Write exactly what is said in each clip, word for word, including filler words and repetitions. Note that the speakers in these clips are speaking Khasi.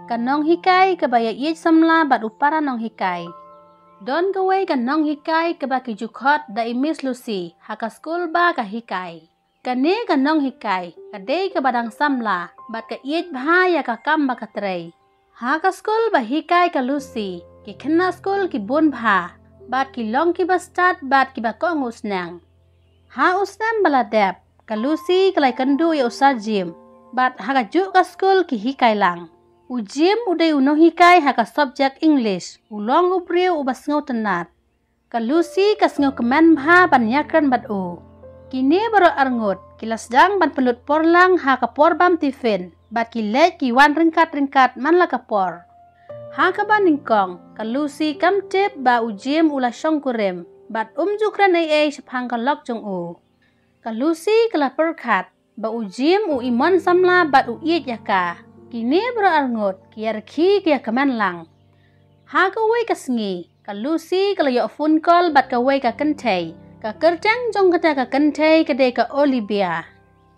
Ka nonghikai kaba ïaieit samla bad u para nonghikai. Don kawei ka nonghikai kaba ki ju khot da i Miss Lucy ha ka skul ba ka hikai. Kane ka nonghikai ka dei kaba dang samla bad ka ïeit bha ïa ka kam ba ka trei. Ha ka skul ba hikai ka Lucy, ki khynnah skul ki bun bha bad ki long kiba stad bad kiba kohnguh sneng. Ha u snem ba la dep, ka Lucy ka la ïakynduh ïa u Sir Jim bad ha kajuh ka skul ki hikai lang. U Jim u dei u nonghikai ha ka subject English, u long u briew uba sngewtynnat. Ka Lucy ka sngewkmen bha ban ïakren bad u. Kine baroh arngut ki la sdang ban pynlut por lang ha ka por bam tiffin bad ki leit ki wan ryngkat ryngkat man la ka por. Ha kaba nyngkong, ka Lucy kam tip ba u Jim u la shongkurim bad um ju kren ei ei shaphang ka lok jong u. Ka Lucy ka la pyrkhat ba u Jim u imon samla bad u ïeit ïa ka. Kine baroh arngut ki ïarkhie ki ïakmen lang. Ha kawei ka sngi, ka Lucy ka la ïoh phone call bad kawei ka kynthei. Ka kyrteng jong kata ka kynthei ka dei ka Olivia.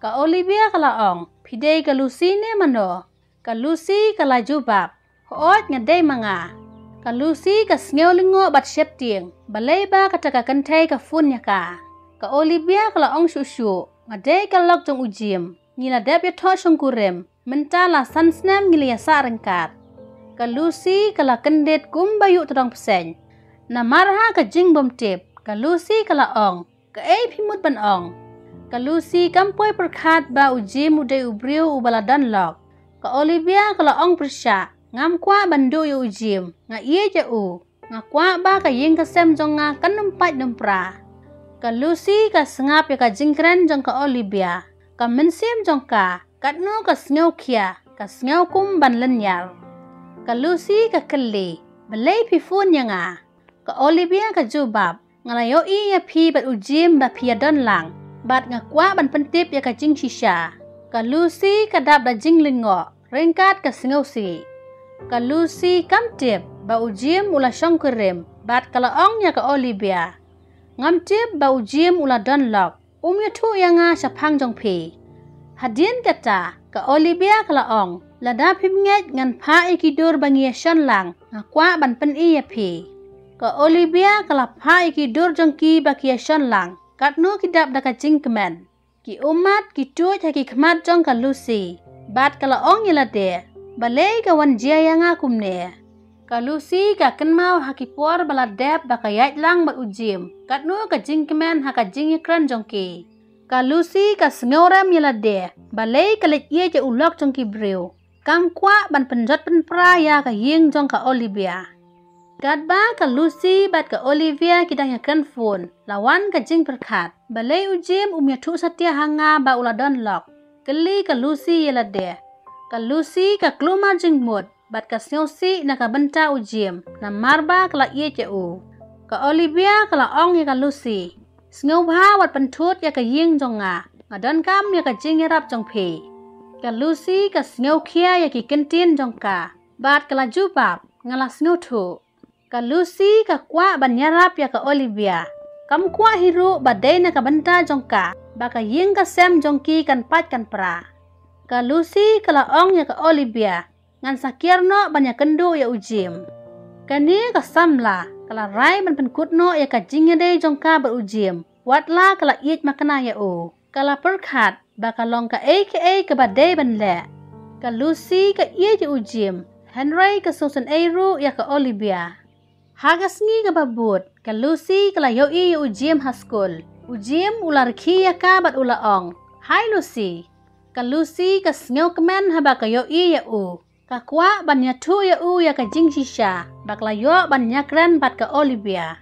Ka Olivia ka la ong, "Phi dei ka Lucy ne mano?" Ka Lucy ka la jubab, "Hooid, nga dei ma nga." Ka Lucy ka sngew lyngngoh bad sheptieng balei ba kata ka kynthei ka phone ïa ka. Ka Olivia ka la ong shuh shuh, "Nga dei ka lok jong u Jim. Ngi la dep ïathoh shongkurim, mynta la san snem ngi la ïasah ryngkat." Ka Lucy ka la kyndit kumba ïuh tdong bseiñ. Namar ha ka jingbymtip, ka Lucy ka la ong, "Kaei phi mut ban ong?" Ka Lucy kam poi pyrkhat ba u Jim u dei u briew uba la don lok. Ka Olivia ka la ong pyrshah, "Ngam kwah ban duh ïa u Jim, nga ïeit ïa u. Nga kwah ba ka ïing ka sem jong nga kan ym pait ym pra." Ka Lucy ka sngap ïa ka jingkren jong ka Olivia. Ka mynsiem jong ka katno ka sngew khia, ka sngew kum ban lynñiar. Ka Lucy ka kylli, "Balei phi phone ïa nga?" Ka Olivia ka jubab, "Nga la ïohi ïa phi bad u Jim ba phi ïadon lang, bad nga kwah ban pyntip ïa ka jingshisha." Ka Lucy ka dap da jinglyngngoh ryngkat ka sngewsih. Ka Lucy kam tip ba u Jim u la shongkurim bad ka la ong ïa ka Olivia, "Ngam tip ba u Jim u la don lok. Um ïathuh ïa nga shaphang jong phi." Hadien kata, ka Olivia ka la ong, "Lada phim ngeit ngan phah ïa ki dur ba ngi ïashon lang, nga kwah ban pyni ïa phi." Ka Olivia ka la phah ïa ki dur jong ki ba ki ïashon lang, katno ki dap da ka jingkmen. Ki ummat ki tuid ha ki khmat jong ka Lucy. Bad ka la ong ïa lade, "Balei ka wan jia ïa nga kumne?" Ka Lucy ka kynmaw ha ki por ba la dep ba ka ïaid lang bad u Jim, katno ka jingkmen ha ka jingïakren jong ki. Ka Lucy ka sngewrem ïa lade, balei ka leit ïeit ïa u lok jong ki briew. Kam kwah ban pynjot pynpra ïa ka ïing jong ka Olivia. Katba ka Lucy bad ka Olivia ki dang ïakren phone, la wan ka jingpyrkhat, "Balei u Jim um ïathuh satia ha nga ba u la don lok?" Kylli ka Lucy ïa lade. Ka Lucy ka kulmar jingmut bad ka sngewsih na ka bynta u Jim, namar ba ka la ïeit ïa u. Ka Olivia ka la ong ïa ka Lucy, "Sngewbha wat pynthut ïa ka ïing jong nga, nga donkam ïa ka jingïarap jong phi." Ka Lucy ka sngew khia ïa ki kyntien jong ka, bad ka la jubab, "Nga la sngewthuh." Ka Lucy ka kwah ban ïarap ïa ka Olivia. Kam kwah hi ruh ba dei na ka bynta jong ka ba ka ïing ka sem jong ki kan pait kan pra. Ka Lucy ka la ong ïa ka Olivia, "Ngan sa kiar noh ban ïakynduh ïa u Jim." Kane ka samla ka la rai ban pynkut noh ïa ka jingïadei jong ka bad u Jim, wat la ka la ïeit makna ïa u. Ka la pyrkhat ba ka long kaei kaei kaba dei ban leh. Ka Lucy ka ïeit ïa u Jim, hynrei ka sngewsynei ruh ïa ka Olivia. Ha ka sngi kaba bud, ka Lucy ka la ïohi ïa u Jim ha skul. U Jim u la rkhie ïa ka bad u la ong, "Hi Lucy." Ka Lucy ka sngewkmen haba ka ïohi ïa u. Ka kwah ban ïathuh ïa u ïa ka jingshisha ba ka la ïoh ban ïakren bad ka Olivia.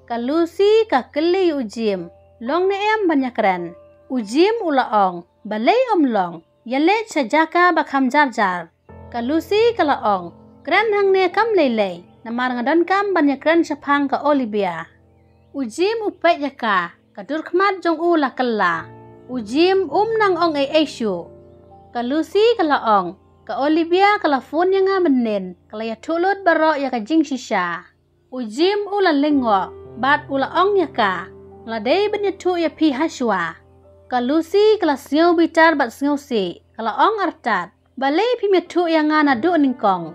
Ka Lucy ka kylli ïa u Jim, "Long ne em ban ïakren?" U Jim u la ong, "Balei ym long, ïaleit sha jaka ba kham jar jar." Ka Lucy ka la ong, "Kren hangne kam lei lei, namar nga donkam ban ïakren shaphang ka Olivia." U Jim u peit ïa ka, ka dur khmat jong u la kylla. U Jim um nang ong ei ei shuh. Ka Lucy ka la ong, "Ka Olivia ka la phone ïa nga mynnin, ka la ïathuh lut baroh ïa ka jingshisha." U Jim u la lyngngoh bad u la ong ïa ka, "Nga la dei ban ïathuh ïa phi ha shuwa." Ka Lucy ka la sngew bitar bad sngewsih, ka la ong artat, Balei phim ïathuh ïa nga naduh nyngkong?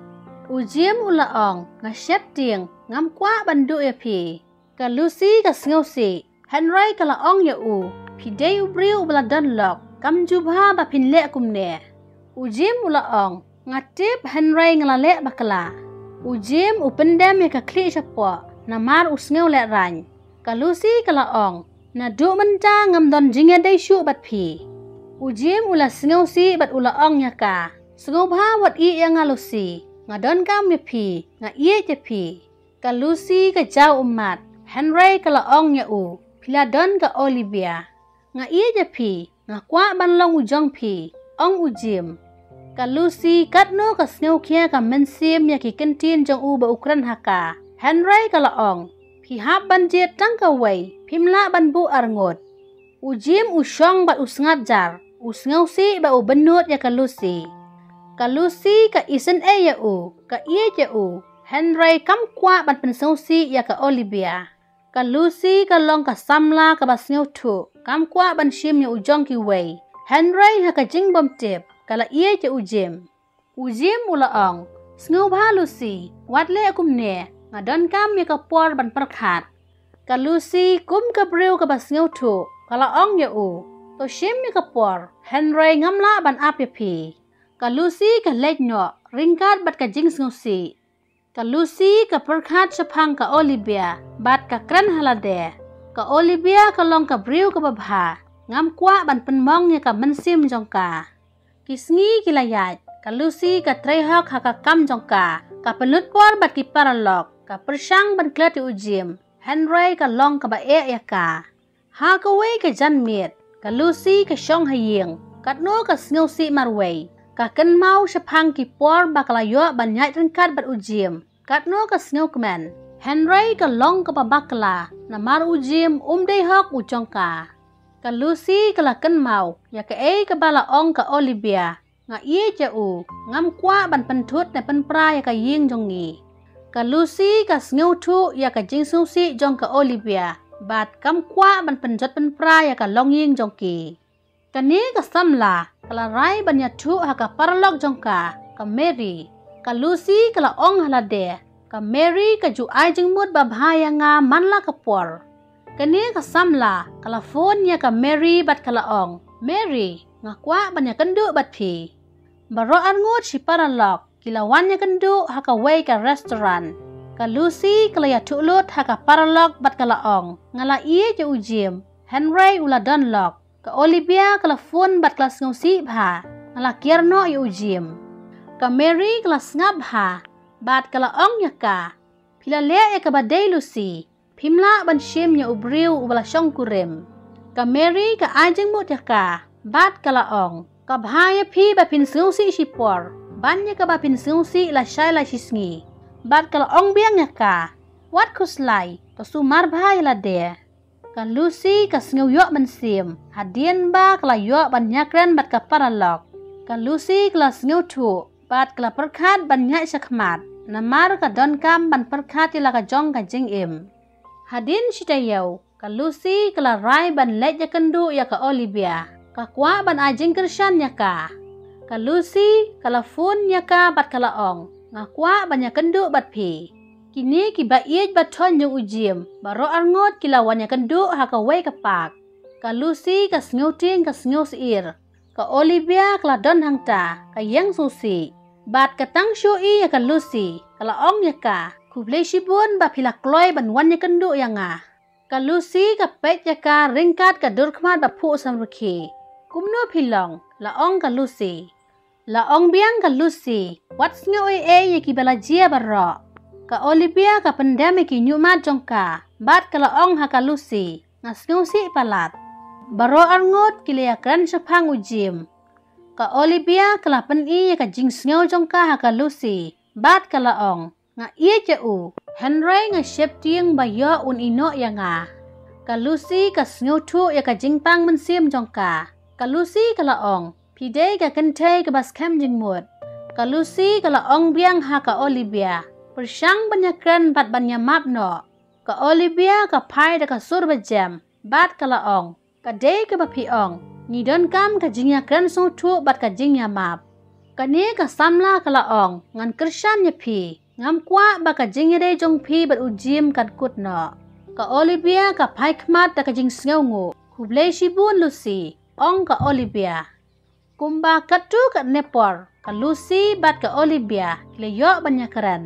U Jim u la ong, nga sheptieng, ngam kwah ban duh ïa phi. Ka Lucy ka sngewsih, hynrei ka la ong ïa u, phi dei u briew uba la don lok, kam jubha ba phin leh kumne. U Jim u la ong, nga tip hynrei nga la leh bakla. U Jim u pyndem ïa ka khlieh shapoh, namar u sngew lehraiñ. Ka Lucy ka la ong, naduh mynta ngam don jingïadei shuh bad phi. U Jim u la sngewsih bad u la ong ïa ka, sngewbha wat ïeh ïa nga Lucy, nga donkam ïa phi, nga ïeit ïa phi. Ka Lucy ka jaw ummat, hynrei ka la ong ïa u, phi la don ka Olivia. Nga ïeit ïa phi, nga kwah ban long u jong phi, ong u Jim. Ka Lucy katno ka sngewkhia ka mynsiem ïa ki kyntien jong u ba u kren ha ka. Hynrei ka la ong, phi hap ban jied tang kawei, phim lah ban buh arngut. U Jim u shong bad u sngap jar, u sngewsih ba u bynnud ïa ka Lucy. Ka Lucy ka isynei ïa u, ka ïeit ïa u, hynrei kam kwah ban pynsngewsih ïa ka Olivia. Ka Lucy ka long ka samla kaba sngewthuh, kam kwah ban shim ïa u jong kiwei. Hynrei ha ka jingbymtip, ka la ïeit ïa u Jim. U Jim u la ong, sngewbha Lucy, wat leh kumne, nga donkam ïa ka por ban pyrkhat. Ka Lucy kum ka briew kaba sngewthuh, ka la ong ïa u, to shim ïa ka por, hynrei ngam lah ban ap ïa phi. Ka Lucy ka leit noh, ryngkat bad ka jingsngewsih. Ka Lucy ka pyrkhat shaphang ka Olivia, bad ka kren ha lade. Ka Olivia ka long ka briew kaba bha, ngam kwah ban pynmong ïa ka mynsiem jong ka. Ki sngi ki la ïaid, ka Lucy ka trei hok ha ka kam jong ka, ka pynlut por bad ki paralok, ka pyrshang ban klet ïa u Jim, hynrei ka long kaba eh ïa ka. Ha kawei ka janmiet, ka Lucy ka shong ha ïing, katno ka sngewsih marwei, ka kynmaw shaphang ki por ba ka la ïoh ban ïaid ryngkat bad u Jim, katno ka sngewkmen, hynrei ka long kaba bakla, namar u Jim um dei hok u jong ka. Ka Lucy ka la kynmaw ïa kaei kaba la ong ka Olivia, nga ïeit ïa u, ngam kwah ban pynthut ne pynpra ïa ka ïing jong ngi. Ka Lucy ka sngewthuh ïa ka jingsngewsih jong ka Olivia, bad kam kwah ban pynjot pynpra ïa ka longïing jong ki. Kane ka samla, ka la rai ban ïathuh ha ka paralok jong ka, ka Mary. Ka Lucy ka la ong ha lade, ka Mary ka ju ai jingmut babha ïa nga man la ka por. Kane ka samla, ka la phone ïa ka Mary bad ka la ong, Mary, nga kwah ban ïakynduh bad phi. Baroh arngut shi paralok, ki la wan ïakynduh ha kawei ka restaurant. Ka Lucy ka la ïathuh lut ha ka paralok bad ka la ong, nga la ïeit ïa u Jim, hynrei u la don lok. Ka Olivia ka la phone bad ka la sngewsih bha, nga la kiar noh ïa u Jim. Ka Mary ka la sngap bha, bad ka la ong ïa ka, phi la leh ïa kaba dei Lucy, phim lah ban shim ïa u briew uba la shongkurim. Ka Mary ka ai jingmut ïa ka, bad ka la ong, ka bha ïa phi ba phin sngewsih shipor, ban ïa kaba phin sngewsih lashai lashisngi. Bad ka la ong biang ïa ka, wat khuslai, to sumar bha ïa lade. Ka Lucy ka sngew ïoh mynsiem, hadien ba ka la ïoh ban ïakren bad ka paralok. Ka Lucy ka la sngewthuh, bad ka la pyrkhat ban ïaid shakhmat, namar ka donkam ban pyrkhat ïa la ka jong ka jingim. Hadien shi taïew, ka Lucy ka la rai ban leit ïakynduh ïa ka Olivia, ka kwah ban ai jingkyrshan ïa ka. Ka Lucy ka la phone ïa ka bad ka la ong, nga kwah ban ïakynduh bad phi. Kine kiba ïeit ba thoh jong u Jim, baroh arngut ki la wan ïakynduh ha kawei ka park. Ka Lucy ka sngewtieng ka sngewsyier. Ka Olivia ka la don hangta, ka ïeng sngewsih. Bad ka tang shu ïohi ïa ka Lucy, ka la ong ïa ka, khublei shibun ba phi la kloi ban wan ïakynduh ïa nga. Ka Lucy ka peit ïa ka ryngkat ka dur khmat ba phuh samrkhie. Kumno phi long, la ong ka Lucy. La ong biang ka Lucy, wat sngew ei ei ïa kiba la jia baroh. Ka Olivia ka pyndem ïa ki ñiuhmat jong ka, bad ka la ong ha ka Lucy, nga sngewsih palat. Baroh arngut ki la ïakren shaphang u Jim. Ka Olivia ka la pyni ïa ka jingsngew jong ka ha ka Lucy, bad ka la ong, nga ïeit ïa u, hynrei nga sheptieng ba ïoh un ïehnoh ïa nga. Ka Lucy ka sngewthuh ïa ka jingpang mynsiem jong ka. Ka Lucy ka la ong, phi dei ka kynthei kaba skhem jingmut. Ka Lucy ka la ong biang ha ka Olivia, pyrshang ban ïakren bad ban ïamap noh. Ka Olivia ka phai da ka sur bajem, bad ka la ong, ka dei kaba phi ong, ngi donkam ka jingïakren sngewthuh bad ka jingïamap. Kane ka samla ka la ong, ngan kyrshan ïa phi, ngam kwah ba ka jingïadei jong phi bad u Jim kan kut noh. Ka Olivia ka phai khmat da ka jingsngewnguh. Khublei shibun Lucy, ong ka Olivia. Kumba katto katne por, ka Lucy bad ka Olivia ki la ïoh ban ïakren.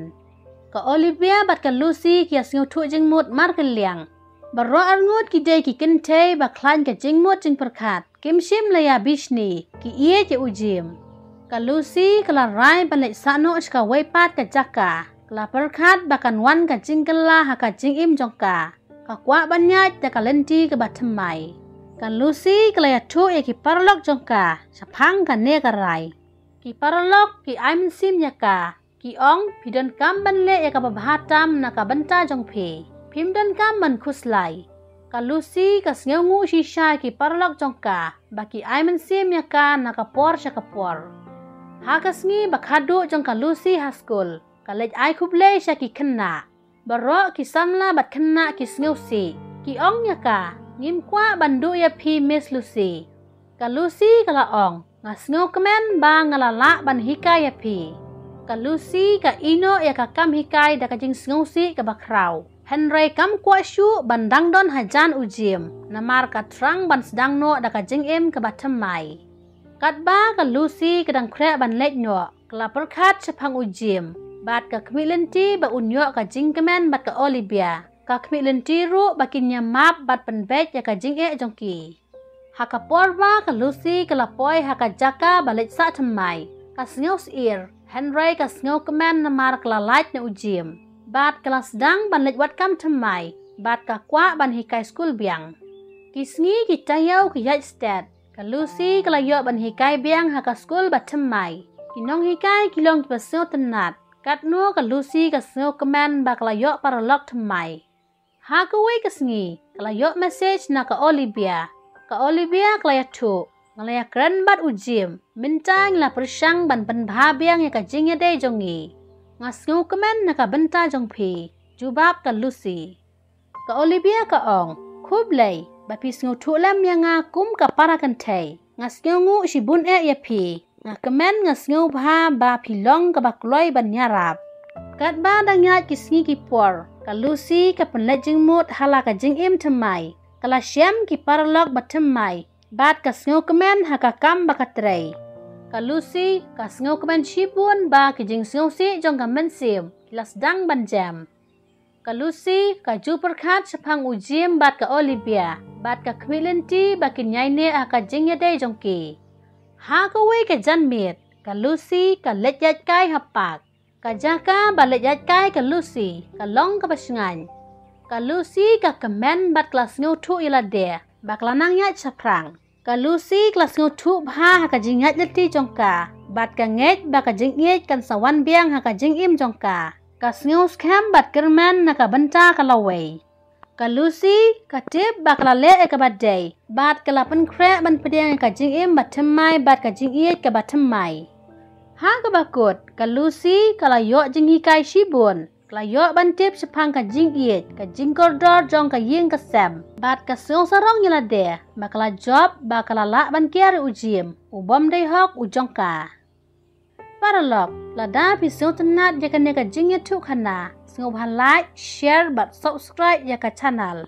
Ka Olivia bad ka Lucy ki ïa sngewthuh jingmut markylliang. Baroh arngut ki dei ki kynthei ba khlaiñ ka jingmut jingpyrkhat. Kim shym la ïa bishni, ki ïeit ïa u Jim. Ka Lucy ka la rai ban leit sah noh sha kawei pat ka jaka. Ka la pyrkhat ba kan wan ka jingkylla ha ka jingim jong ka. Ka kwah ban ïaid da ka lynti kaba thymmai. Ka Lucy ka la ïathuh ïa ki paralok jong ka shaphang kane ka rai. Ki paralok ki ai mynsiem ïa ka. Ki ong, phi donkam ban leh ïa kaba bha tam na ka bynta jong phi. Phim donkam ban khuslai. Ka Lucy ka sngewnguh shisha ïa ki paralok jong ka ba ki ai mynsiem ïa ka na ka por sha ka por. Ha ka sngi ba khadduh jong ka Lucy ha skul, ka leit ai khublei sha ki khynnah. Baroh ki samla bad khynnah ki sngewsih. Ki ong ïa ka, ngim kwah ban duh ïa phi Miss Lucy. Ka Lucy ka la ong, nga sngewkmen ba nga la lah ban hikai ïa phi. Ka Lucy ka ïehnoh ïa ka kam hikai da ka jingsngewsih kaba khraw. Hynrei kam kwah shuh ban dang don hajan u Jim, namar ka thrang ban sdang noh da ka jingim kaba thymmai. Katba ka Lucy ka dang khreh ban leit noh, ka la pyrkhat shaphang u Jim bad ka khmih lynti ba un ïoh ka jingkmen bad ka Olivia. Ka khmih lynti ruh ba kin ïa map bad pynbeit ïa ka jingeh jong ki. Ha ka por ba ka Lucy ka la poi ha ka jaka ba leit sah thymmai, ka sngew syier, hynrei ka sngewkmen namar ka la lait na u Jim. Bad ka la sdang ban leit wad kam thymmai, bad ka kwah ban hikai skul biang. Ki sngi ki taïew ki ïaid stet, ka Lucy ka la ïoh ban hikai biang ha ka skul ba thymmai. Ki nonghikai ki long kiba sngewtynnat, katno ka Lucy ka sngewkmen ba ka la ïoh paralok thymmai. Ha kawei ka sngi, ka la ïoh message na ka Olivia. Ka Olivia ka la ïathuh, nga la ïakren bad u Jim, mynta ngi la pyrshang ban pynbha biang ïa ka jingïadei jong ngi. Nga sngewkmen na ka bynta jong phi, jubab ka Lucy. Ka Olivia ka ong, khublei ba phi sngewthuh lem ïa nga kum ka para kynthei. Nga sngewnguh shibun eh ïa phi. Nga kmen nga sngewbha ba phi long kaba kloi ban ïarap. Katba dang ïaid ki sngi ki por, ka Lucy ka pynleit jingmut ha la ka jingim thymmai. Ka la shem ki paralok ba thymmai, bad ka sngewkmen ha ka kam ba ka trei. Ka Lucy ka sngewkmen shibun ba ki jingsngewsih jong ka mynsiem ki la sdang ban jem. Ka Lucy ka ju pyrkhat shaphang u Jim bad ka Olivia, bad ka khmih lynti ba kin ïaineh ha ka jingïadei jong ki. Ha kawei ka janmiet, ka Lucy ka leit ïaid kai ha park. Ka jaka ba leit ïaid kai ka Lucy ka long kaba shngaiñ. Ka Lucy ka kmen bad ka la sngewthuh ïa lade ba ka la nang ïaid shaphrang. Ka Lucy ka la sngewthuh bha ha ka jingïaid lynti jong ka, bad ka ngeit ba ka jingïeit kan sa wan biang ha ka jingim jong ka. Ka sngew skhem bad kyrmen na ka bynta ka lawei. Ka Lucy ka tip ba ka la leh ïa kaba dei, bad ka la pynkhreh ban pdiang ïa ka jingim ba thymmai bad ka jingïeit kaba thymmai. Ha kaba kut, ka Lucy ka la ïoh jinghikai shibun. Ka la ïoh ban tip shaphang ka jingïeit, ka jingkordor jong ka ïing ka sem, bad ka sngewsarong ïa lade ba ka la jop ba ka la lah ban kiar ïa u Jim, u bym dei hok u jong ka. Paralok, lada phi sngewtynnat ïa kane ka jingïathuhkhana, sngewbha like, share bad subscribe ïa ka channel.